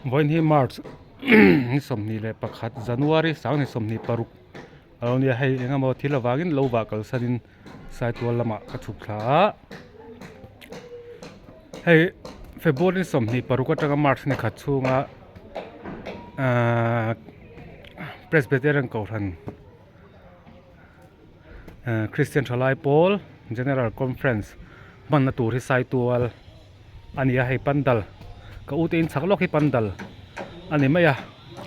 Vawiin hi March ni 21 January 2026 a lo nia hei eng emaw thil avangin lo vah kalsanin Saitual lamah ka chhuk thla a hei February 26 atanga March ni khat chhunga ahh Presbyterian Kohhran Christian thalai pawl General Conference hmanna tur hi Saitual a ni a hei pandal ka u te in chhak lawk hi pandal a ni mai a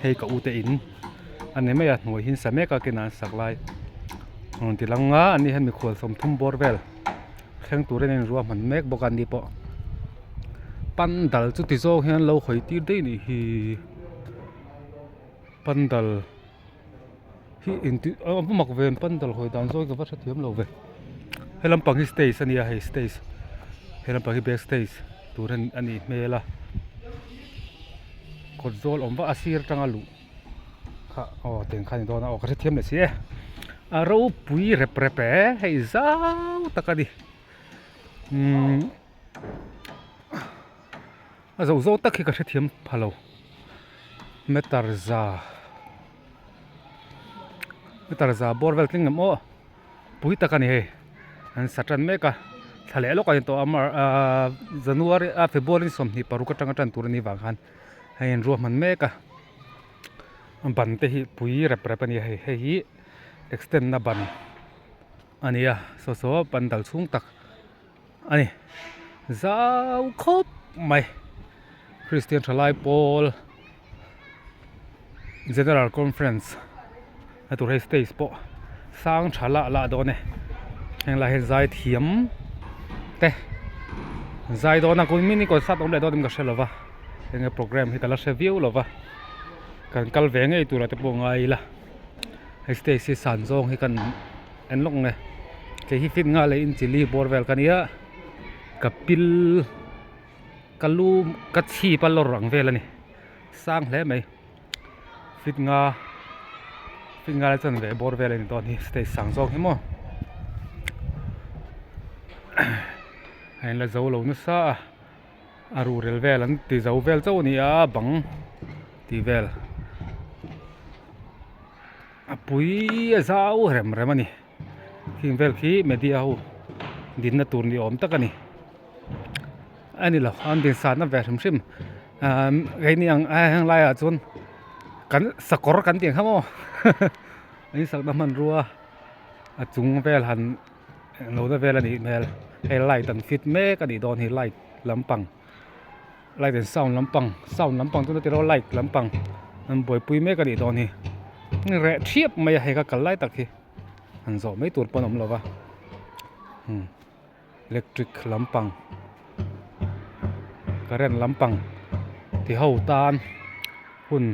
hei ka u te in a ni mai a hnuai hi an sa mek a kinah an sak lai rawn ti lang a an ni hian mikhual 30 bawr vel thleng turin a inruahman mek bawk a an ni pawh pandal chu ti zawng hian an lo hawi tir daih a nih hi pandal. Hi engti a va mak ve an pandal hawi dan zawk hi ka va hrethiam lo ve he lampang hi stage a nia hei stage he lampang hi back stage tur a nih hmel a kawt zawl awm vak a sir atanga luh kha aw tiang kha a ni dawn a aw ka hrethiam leh si e a ropui rep rep e hei zau tak a ni umm a zo zo tak hi ka hrethiam pha lo meter za meter za bawr vel tling em aw pui tak a ni hei an sa tan mek a thla leh lawk a ni tawh a mar ahh january a february 26 atanga tan tur a nih vang khan hei an ruahman mek a ban te hi pui rep rep a ni a hei hei hi extend na ban a ni a saw saw pandal chhung tak. A ni zau khawp mai Christian thalai pawl General Conference a tur hei stage pawh sang tha lah lah dawn e heng lai hian zai thiam te zai dawn a kum mini concert awm leh dawn in ka hre lova enge programme hi ka la hre viau lova kan kal ve ngei tura te pawh ngai ila hei stage hi san zawng hi kan en lawk nge kei hi fit nga leh in chili bawr vel ka nia ka pil ka lu ka chhip a lawr ang vel a ni sang hle mai fit nga fit nga lai chuan ve bawr vel a ni dawn hi stage sang zawk hi maw a inla zo lo nasa a a ruhrel vel an ti zo vel chauh a ni a bang tih vel. A pui a zau rem rem a ni khing vel khi media ho dinna tur ni awm tak a ni a ni lo an din sanna ve hrim hrim ahh keini ang a heng laiah chuan kan sakawr kan tih ang kha maw in sakna hmanrua a chung vel han englo na vel a nih hmel hei light an fit mek a nih dawn hi light lampang. Light and sound lampang sound lampang chu na tilo light lampang an buaipui mek a nih dawn hi reh thiap mai a hei ka kal lai tak hi han zawh mai tur pawn a awm lo va umm electric lampang current lampang ti ho tan hun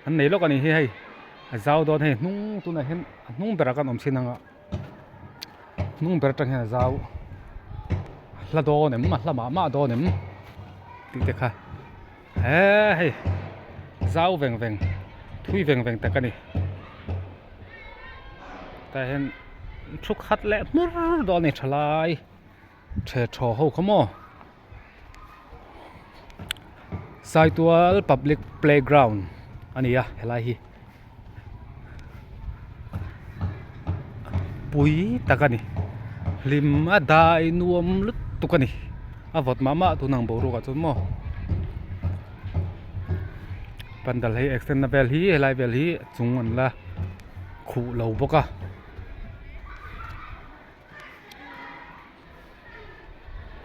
an nei lawk a nih hi hei a zau dawn hei hnung tunah hian a hnung berah khan awm chin ang a. Hnung ber atang hian a zau hla dawn em a hla mah mah dawn em tih te kha he hei zau veng veng thui veng veng tak a ni tah hian thu khat leh hmur dawn a ni thalai the thaw ho kha maw Saitual public playground a ni a helai hi pui tak a ni hlim a dai nuam lutuk a ni a vawt mah mah tun ang boruak ah chuan maw pandal hei extend na vel hi helai vel hi chung an la khuh lo bawk a.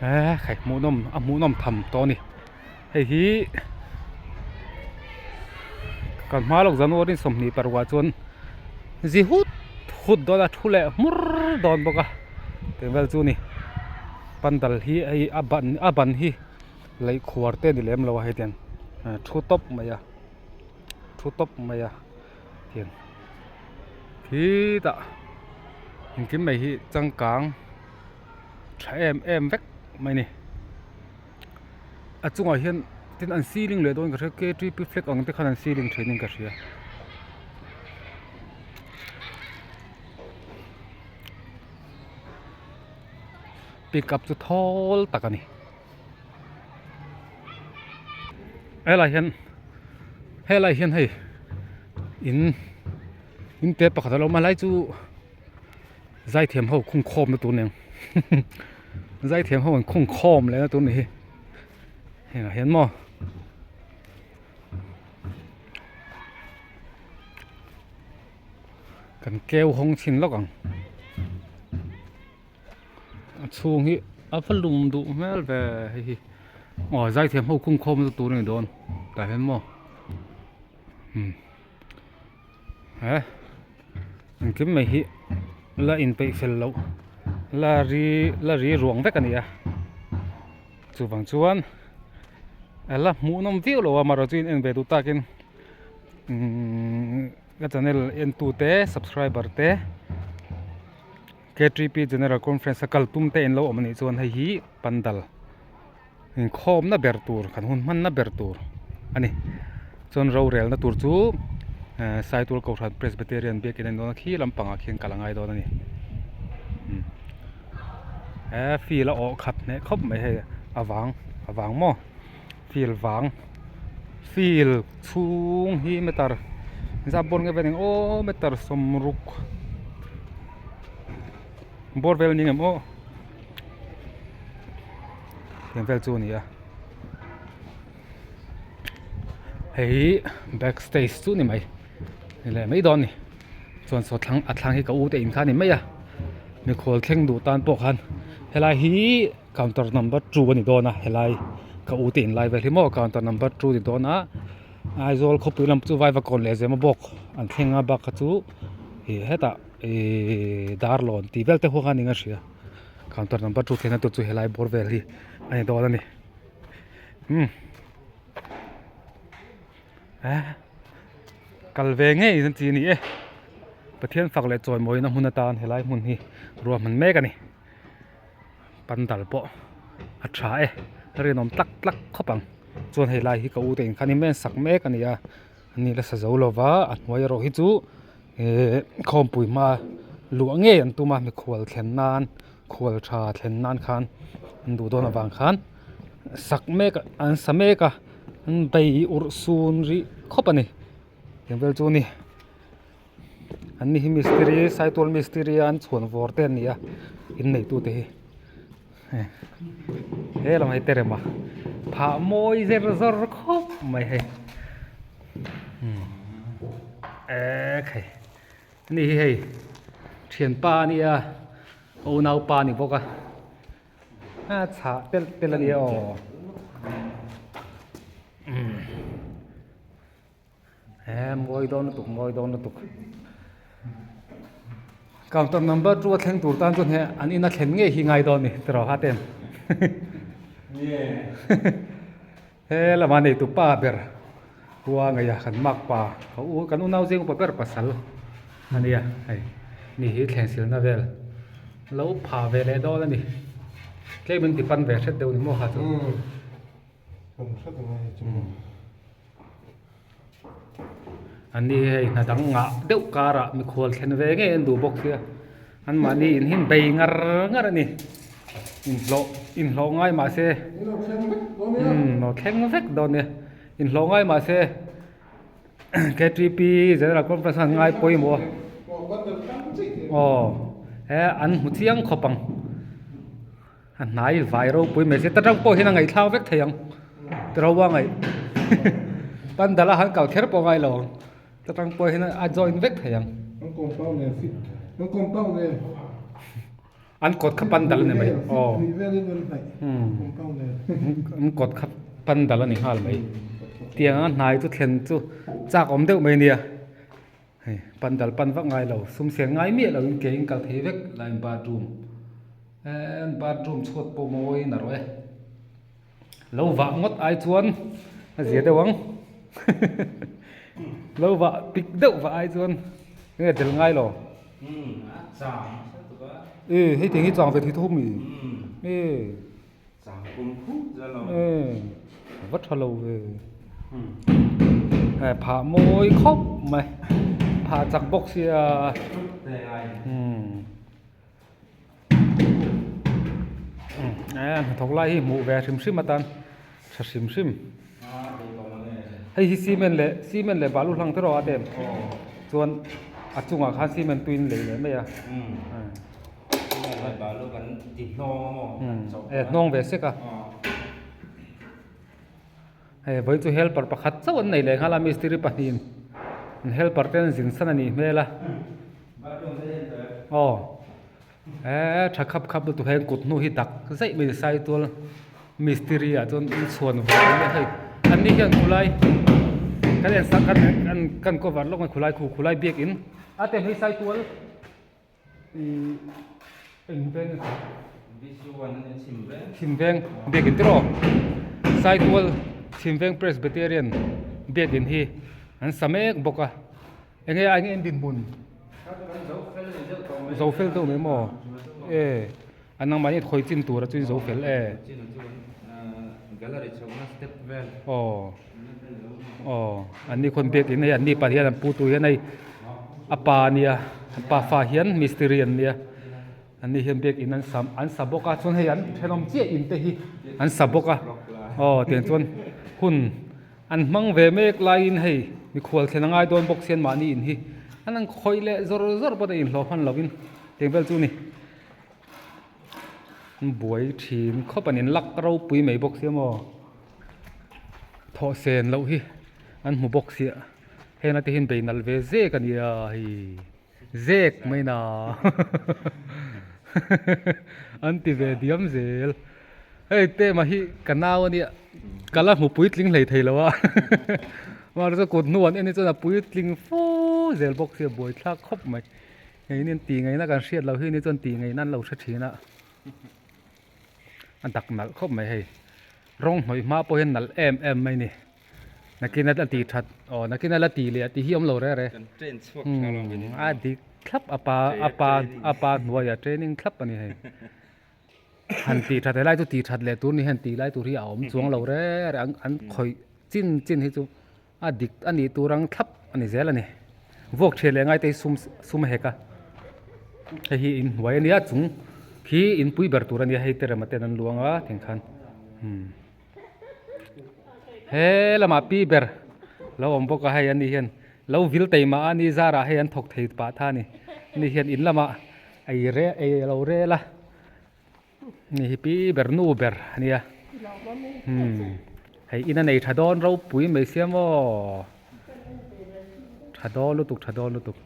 Eee khai hmuhnawm a hmuhnawm tham tawh a ni hei hi kan hma lawk January 26 ah chuan zi hut hut dawn a thu leh hmur dawn bawk a tih vel chu a ni pandal hi hei a ban a ban hi lei khuar te a ni lem lo a hei tiang thu tawp mai a thu tawp mai a tiang khitah engkim mai hi changkang tha em em vek mai a ni a chungah hian tin an ceiling leh dawn ka hria ktp flag ang te khan an ceiling thin in ka hria pickup chu thawl tak a ni helai hian. Helai hian hei in in te pakhat a lo awm a helai chu zaithiam ho khung khawm na tur a ni ang zaithiam ho an khung khawm leh na tur a ni hi hengah hian maw. Kan keu hawng chhin lawk ang a chhung hi a va lum duh hmel ve hei hi aw zaithiam ho khung khawm na tur a ni dawn tah hian maw umm he engkim mai hi la inpeih fel loh la ri la ri ruang vek a ni a chuvang chuan a la hmuhnawm viau lo a amaherawhchu chu in en ve duh takin umm ka channel entu te subscriber te K_T_P general conference a kal tum te in lo awm anih chuan hei hi pandal inkhawmna ber tur kan hun hmanna ber tur a ni chuan rorelna tur chu ehh Saitul Kohhran Presbyterian biakin a ni dawn a khi lampangah khian kal a ngai dawn a ni he field a awh khat hneh khawp mai hei a vang a vang maw field vang field chhung hi meter zap bawr nge vel ang aw meter sawmruk bawr vel a ni ngem aw tiang vel chu a ni a hei hi back stage chu a ni mai ni leh mai dawn a ni chuan saw thlang a thlang hi ka u te in kha a ni mai a mikhual thleng duh tan pawh khan helai hi counter number 2 a ni dawn a helai ka u te in lai vel hi maw counter number 2 a ni dawn a Aizawl khawpui lam chu Vaivakawn leh Zemabawk an thleng a bak kha chu ih hetah ihh Darlawn tih vel te huang a ni ang a hria counter number 2 thlenna tur chu helai bawr vel hi a ni dawn a ni umm eh kal ve ngei an ti a ni e Pathian fak leh chawimawina hmun atan helai hmun hi ruahman mek a ni. Pandal pawh a tha e rinawm tlak tlak khawp ang chuan hei lai hi ka u te in khan in sak mek a ni a ani la sa zo lova a hnuai erawh hi chu ehh khawmpui hma luah ngei an tum a mikhual thlen nan khual tha thlen nan khan an duh dawn avang khan sak mek an sa mek a an bei urh sun rih khawp a ni eng vel chu a ni. An ni hi mistiri saitual mistiri a an chhuan vawr te an ni a inneitu te hi he lam hei terema phah mawi zer zawr khawp mai hei ek hei ani hi hei thianpa a nia unaupa a ni bawk a a chhah telh telh a nia aw. He mawi dawn lutuk mawi dawn lutuk counter number 2 a thleng tur tan chuan he an in a thlen ngei hi ngai dawn a ni tiraw ha ten he lama neitu pa ber khua ngei a kan mak pa ka u kan unau zing upa ber pasal a nia hei ni hi thleng silna vel lo pha ve leh dawn a ni tlem in ti pan ve hret deuh ni maw kha chu. An ni hi hei hna dang ngah deuh karah mikhual thlen ve ngei an duh bawk sia anmahni in hi an bei ngar ngar a ni inhlawh inhlawh ngai mah se umm lo thleng vek dawn nia inhlawh ngai mah se K_T_P general conference an ngai pawimawh a aw he an hmu chiang khawp ang. A hnai vai ropui mai se ta tang pawh hian a ngaihthlak vek thei ang tiro a ngaih pandal a han kal kher pawh ngai lo ang ta tang pawh hian a join vek thei ang an compound nen fit an compound nen an kawt kha pandal a ni mai aw compound nen an kawt kha pandal a ni nghal mai tiang a hnai chu thlen chu chak awm deuh mai nia Hei pandal pan vak ngai lo sum sen ngai miah lo in ke in kal thei vek lai in bathroom eee bathroom chhuat pawh mawi na rawh e lo vah ngawt ai chuan a zia deuh ang lo vah pik deuh vah ai chuan enge del ngai lo e hei tiang hi chang ve thei thawk mi e. Va tha lo ve eh phah mawi khawp mai phah chak bawk sia eh hnathawk lai hi hmuh ve hrim hrim atan tha hrim hrim. Hei hi cement leh cement leh balu hlang te rawh a tem chuan a chungah khan cement tuiin lei leh mai a. E hnawng ve sek a. Hei vawi chu helper pakhat chauh an nei leh nghal a mistiri pahnihin an helper te an zin san a nih hmel a. Aw. Eee tha khap khap lutuk heng kut hnu hi dak zaih mai sai tual mistiri ah chuan in chhuan vawh ania hei an ni hian khulai kan en sak kan kan kan cover lawk mai khulai khu khulai biakin a tem hei sai tual ihh eng veng nge chhim veng biakin tiraw sai tual chhim veng presbyterian biakin hi an sa mek bawk a. Enge a enge dinhmun zo fel deuh mai maw e a nangmahni khawi chin tura chu zo fel e aw aw an ni khawn biakin hei an ni pahnih hian an pu tu hian hei a pa ania an pa fa hian mistiri an nia an ni hian biakin an sa an sa bawk a chuan hei an thenawm chiah in te hi an sa bawk a aw tiang chuan hun. An hmang ve mek laiin hei mikhual thlen a ngai dawn bawk sian mahni in hi an han khawih leh zawr zawr pawh a inhlawh hman lovin teng vel chu ni. An buai thin khawp an inlak ropui mai bawk sia maw thawh sen loh hi an hmu bawk sia heng te hian bei nalh ve zek a nia hei zek mai na an ti ve diam zel. Hei tema hi ka nau ania ka la hmu puitling hlei thei lo a mahse chu kut hnu an en hi chuan a puitling fu zel bawk sia buai thlak khawp mai hei hian tih ngaihna kan hriat loh hi ni chuan tih ngaihna an lo hre thin a a dak nalh khawp mai hei rawng hnawih hma pawh hian nalh em em mai a ni nakin a tih that aw nakin a la tih leh tih hi a awm lo reng reng a dik thlap a pa a pa a pa hnuaiah training thlap a ni hei. Han tih that helai chu tih that leh tur ni hian tih lai tur hi a awm chuang lo reng reng an khawih chin chin hi chu a dik a nih tur ang thlap a ni zel a ni vuak thian leh ngai te hi sum sum a hek a hei hi inhnuai a nia chung khi inpui ber tur a nia hei te rema ten an luang a tiang khan umm he lamah pi ber lo awm bawk a hei ani hian lo vil taima a ni zarah hei an thawk thei pah tha a ni ani hian in lamah ei rel ei lo rel a. Ni hi pi ber nu ber a nia umm hei in a nei tha dawn ropui mai sia maw tha dawn lutuk tha dawn lutuk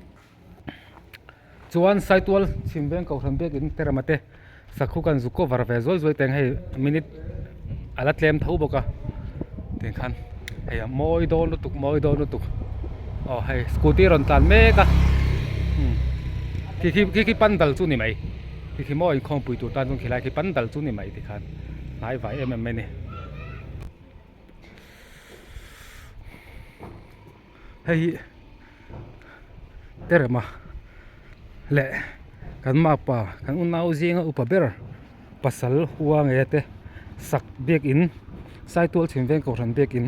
chuan saitual chhim veng kohhran biakin te rama te sakhu kan zuk cover ve zuai zuai teng hei minute a la tlem tho bawk a tiang khan hei a mawi dawn lutuk mawi dawn lutuk aw hei scooty a rawn tlan mek a umm khi khi khi khi pandal chu ni mai khi khi maw inkhawmpui tur tan chuan khilai khi pandal chu ni mai tikhan hnai vai em em mai a ni. Hei hi terema leh kan makpa kan unau zinga upa ber pasal hua nge te sak biakin saitual chhim veng kohhran biakin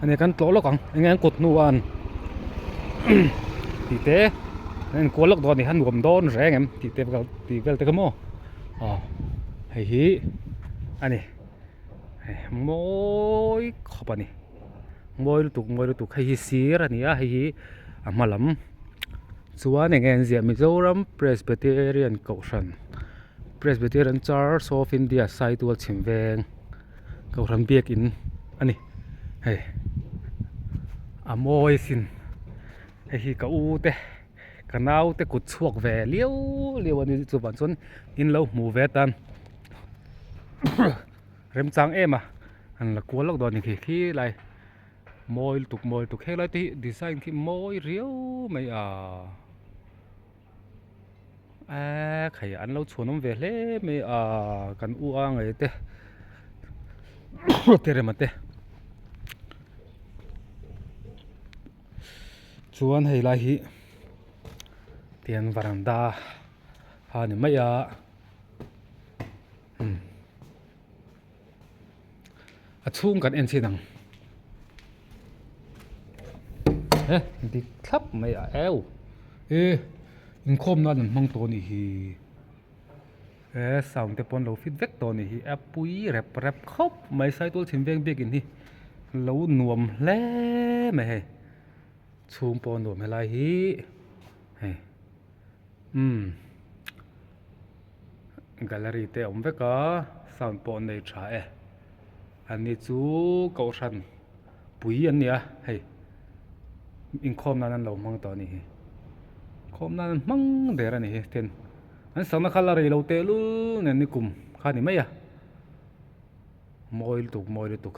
a nia kan tlawh lawk ang enge an kut hnu a an tih te an enkual lawk dawn a ni a nuam dawn reng em tih te tih vel te kha maw aw hei hi a ni hei mawi khawp a ni. Mawi lutuk mawi lutuk hei hi sir a ni a hei hi a hma lam chuan eng nge an ziah Mizoram Presbyterian Kohhran Presbyterian Church of India Saitual chhim veng Kohhran biakin a ni hei a mawi asin hei hi ka u te ka nau te kut chhuak ve liau liau a ni chuvang chuan in lo hmuh ve atan. Remchang em a an la kual lawk dawn a ni khi khi lai mawi lutuk mawi lutuk helai te hi design khi mawi riau mai a eee khai an lo chhuan awm ve hle mai a kan u a ngei te te rema te chuan hei lai hi tiang varanda a ni mai a. A chhung kan en chin ang he dik thlap mai a eu e inkhawm nan an hmang tawh a nih hi he sound te pawh an lo fit vek tawh a nih hi a pui rep rep khawp mai saitual chhim veng biakin hi. Lo nuam hle mai hei chhung pawh a nuam helai hi hei umm gallery te a awm vek a sound pawh an nei tha e an ni chu kohhran pui an ni a hei inkhawm nan an lo hmang tawh a nih hi inkhawm nan an hmang der a nih hi tin an sakna kha la rei lo tehlul nen nikum kha a ni mai a. Mawi lutuk mawi lutuk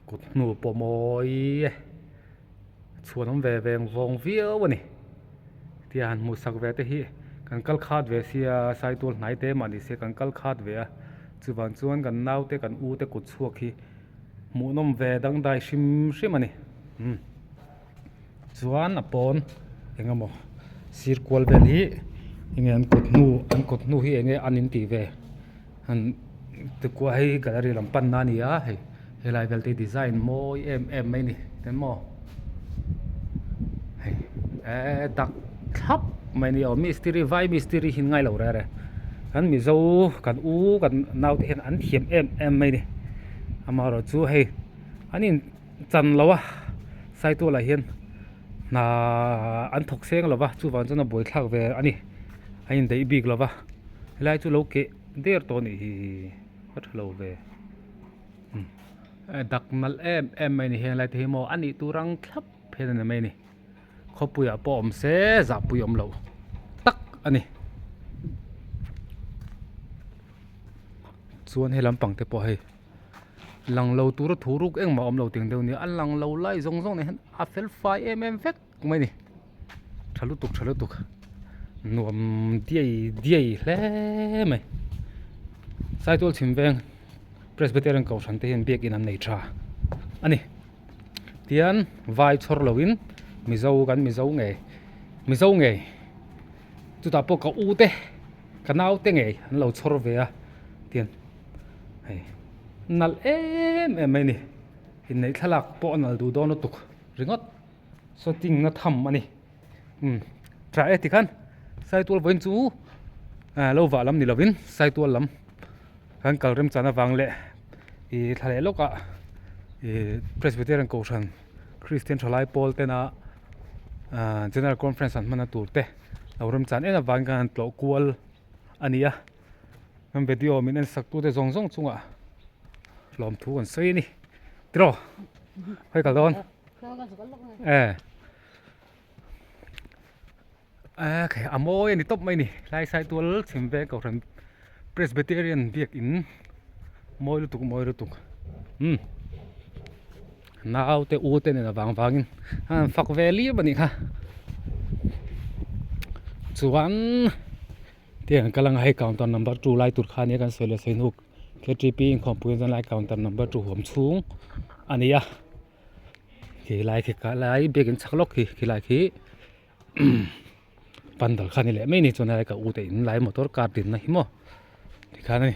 kut hnu pawh mawi e chhuan awm ve veng vawng viau a ni tia han hmuh sak ve te hi kan kal khat ve sia saitual hnai te mah ni se kan kal khat ve a chuvang chuan kan naute kan u te kut chhuak hi hmuhnawm ve dangdai hrim hrim a ni umm. Chuan a pawn eng emaw sir kual vel hi enge an kut hnu an kut hnu hi enge an in tih ve han tikua hei gallery lam pan na a ni a hei helai vel te hi design mawi em em mai a ni eng maw hei eee dak thlap mai a ni aw mistiri vai mistiri hi an ngai lo reh reh kan mizo kan u kan nau te hian an thiam em em mai a ni amaherawhchu hei an in. Chan lo a, Saitualah hian hna an thawk seng lo va, chuvang chuan a buaithlak ve a ni, a indaih bik lo va, helai chu lo keh der tawh a nih hi a tha lo ve dak nalh em em mai a ni heng lai te hi maw a nih tur ang thlap hian a ni mai a ni khawpuiah pawh awm se zahpui awm loh tak a ni chuan he lampang te pawh hei. Lang lo tura thu ruk engmah awm lo teng deuh nia a lang lo lai zawng zawng nen hian a fel fai em em vek mai a ni tha lutuk tha lutuk nuam diai diai hle mai Saitual chhim veng Presbyterian kohhran te hian biakin an nei tha a ni tian vai chhawr lo in mizo kan mizo ngei mizo ngei chutah pawh ka u te ka nau te ngei an lo chhawr ve a tian. Hei nalh em em mai a ni inneih thlalak pawh a nalh duh dawn lutuk ringawt sawting na tham a ni umm tha e tikhan saitual vawiin chu ah lo vah lam ni lovin saitual lam kan kal remchan avang leh ih thla leh lawkah ih presbyterian kohhran christian thalai pawl tena ah general conference an hmanna tur te lo remchan em avangin khan an tlawh kual a ni a. Kan video min en sak tute zawng zawng chungah lawmthu kan sawi a ni tiraw khawi kal dawn e e khai a mawi a ni tawp mai a ni hlai sai tual chhim veng kohhran Presbyterian biakin mawi lutuk mawi lutuk umm naute u te nen avang vangin a han fak ve liam a nih kha chuan. Tiang kal anga hei counter number two lai tur kha ania kan sawi leh sawi hnuk K T P inkhawmpui zawng lai counter number two huam chhung a ni a khi lai khi ka lai biakin chak lawk khi khilai khi pandal kha a ni leh mai a ni chuan helai ka u te in lai motor car dinna hi maw tikhan a ni.